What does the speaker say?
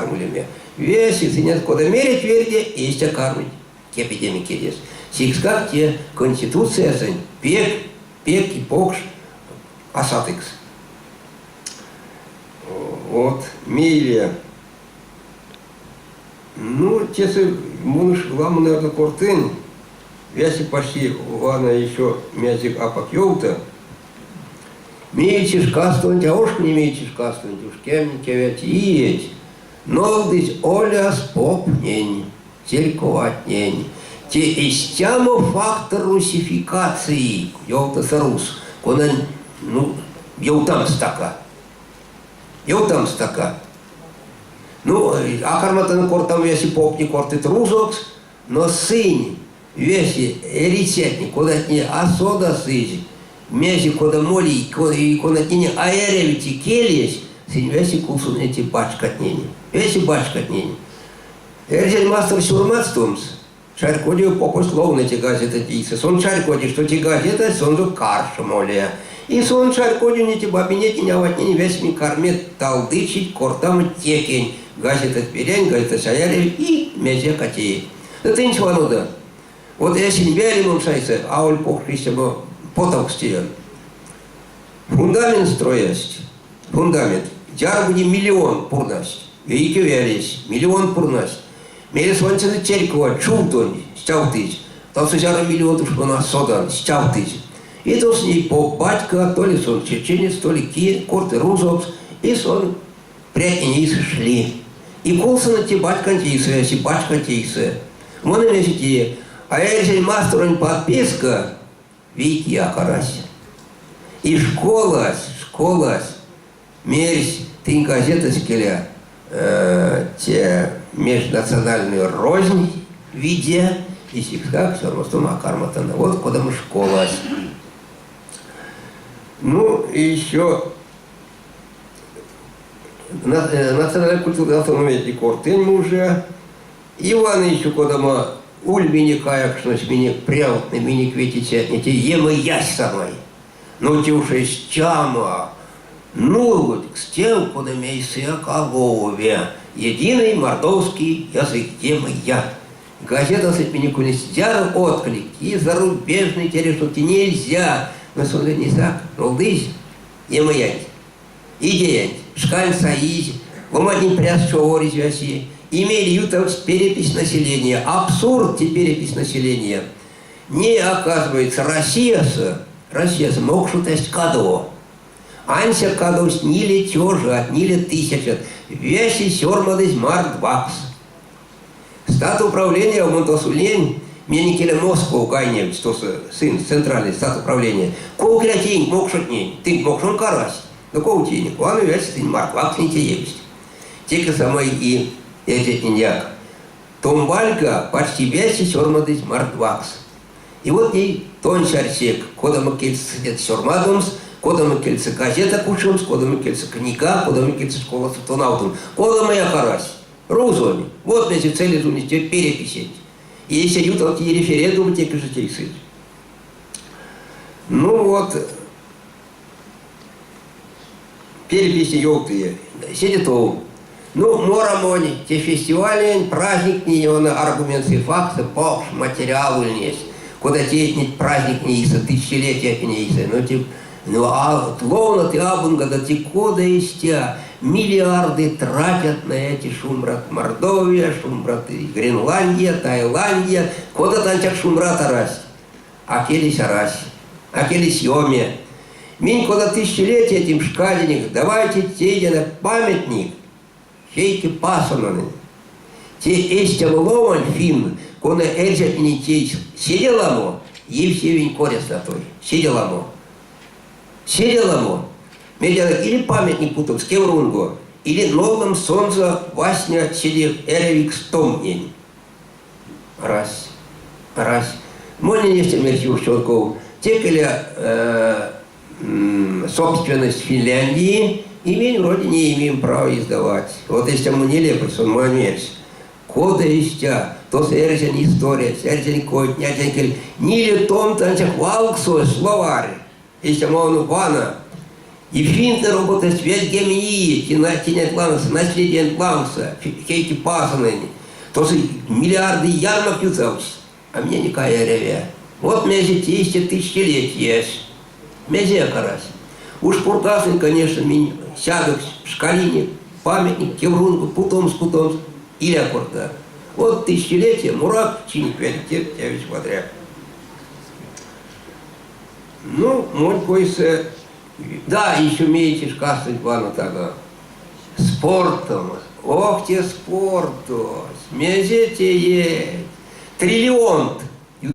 карми улеме. Весе сынест кода мерить верде, истя кармить кепедеме кедест. Секскак те Конституциясонть пек, пек и покш асатыкс. Вот, мейле. Ну, тесэ мон уш ламо, наверное, кортынь. Весе почти вана еще мезек апак ёвта. Меельце шкастонть, а уш не меельце шкастонть, уш кемень кеветь иеть, нолдызь оляс попнень, церьковатнень. Те истямо фактор русификации, ёвтасы рус, конань, ну, ёвтамс стака. Ёвтамс стака. Ну, а карматано кортамо, если попне кортыть рузокс, но сынь весе эрицятне, кодатне а содасызь, мезе кода моли и конатненень а эрявить келесь, сынь весе кулсоныть эти бачкатнень. Весе бачкатнень. Эрзянь мастор сёрмадстомс, чарькоди попось ловны те газетанть эйсэ. Сон чарькоди, что те газетась сонзэ каршо моли. И сон чарькоди, не те бабинетнень, аватнень весемень карми талдычить кортамо текень. Газетась берянь, газетась а эряви и мезе тееть. Да тынсь ванодо. Вот эсень велимом сайсэ, аволь покш истямо потавкс теян. Фундамент строясть. Фундамент. Зяро-бути миллион пурнасть. Вейке велесь, миллион пурнасть. Мейле сонзэ церькова чувтонь стявтызь. Тосо зяро миллионт уш вана содан, стявтызь. И тос ней поп батька, то ли сон чеченец, то ли кие, корты рузокс, и сон прятнень шли. И кулсоны те батьканть эйсэ, се бачканть эйсэ. Монень эзь А эрзянь масторонь подписка вейкеяк арась. И школась, школась мерсь тынь газетась келя те межнациональную рознь виде, и секскак сёрмадстома карматано. Вот кодамо школась. Ну, и еще национальная культура автономия кортынь уже. Иван еще кодамо уль минек каякшнось, минек прявтнэ, минек ветицятне, те емыясь самай. Но те уж истямо, нулгодькс тев, кода мейсэяк а ловови. Единый мордовский язык емыя. Газетасонть минек ульнесть зяро отклик, и зарубежной телешутки нельзя. Но сонзэ несак нолдызь емыянть. Идеянть, шкань саизь, ломантнень пряс човоризь весе, имели ютавтсть перепись населения. Абсурд те перепись населения. Не оказывается, Россиясо, Россиясо мокшотась кадово. Ансяк кадовсть ниле тёжат, ниле тысячат. Весе сёрмадызь мордвакс. Статуправления мон тосо ульнинь, мне икеле Москов гайневтсь тосо сын центральный статуправления. Ков тенк мокшотнень, тынк мокшонк арась. Ну ков тенек, ваны весе тынь мордвакс не теевсть. Теке самай и эрзятненьгак. Томбальга почти весе сёрмадызь мордвакс. И вот ней тонсь арсек, кодамо кельсэ сёрмадомс, кодамо кельсэ газета кучомс, кодамо кельсэ книга, кодамо кельсэ школасо тонавтомс. Кодамояк арась. Рузонь. Вот мезе цели унести переписеть. И если ютавтыть референдум, те же тейсыть. Ну вот, переписи ёвтые. Седе тов. Ну, морамонь, те фестивалень, праздниктне, он аргументы и факты, покш материал ульнесь. Кода тееть праздник не иса, тысячелетия не иса. Ну, тип, ну, а ловно ты абунга, да ти кода истя, миллиарды тратят на эти шумбрат Мордовия, шумбрат Гренландия, Таиландия, кода ансяк шумбрат арась. А келесь арась, а келесь ёми. Минь кода тысячелетия этим пшкадинек, давайте тейдянок памятник Вейке пасононень. Те истямо ломань финн, кона эрзятнень тейсь седе ламо, Евсевень коряс натой, седе ламо. Седе ламо. Мердянок или памятник путомс кеврунго, или нолдамс сонзэ васня седе эрявикс томтнень. Арась. Арась. Монень эштё мерсь Юрчёнков, те собственность Финляндии, и минь вроде не имеем права издавать. Вот если мы нелепость, сон монь мерсь. Кода истя, тосо эрзянь история, эрзянь койть, эрзянь кель. Ниле томт ансяк валксось, словарь. Истя мон вана. И финты роботасть ведьгемень иеть, тенять лангсо, наследиянть лангсо, Хейки Паасанен. Тосо миллиарды ярмак ютавтсть, а мне никакая эряве. Вот мезе тейсть тысячелетиясь. Мезе арась. Уж пургасынь, конечно, минь сядоксть шкалине памятник кеврунгу путомс путомс иля корта. Вот тысячелетие мурак чинить те ведь подряд. Ну, монь койсэ, да, еще умеете шкастонть вано таго. Спортом. Ох те спортось, мезе тееть. Триллионт.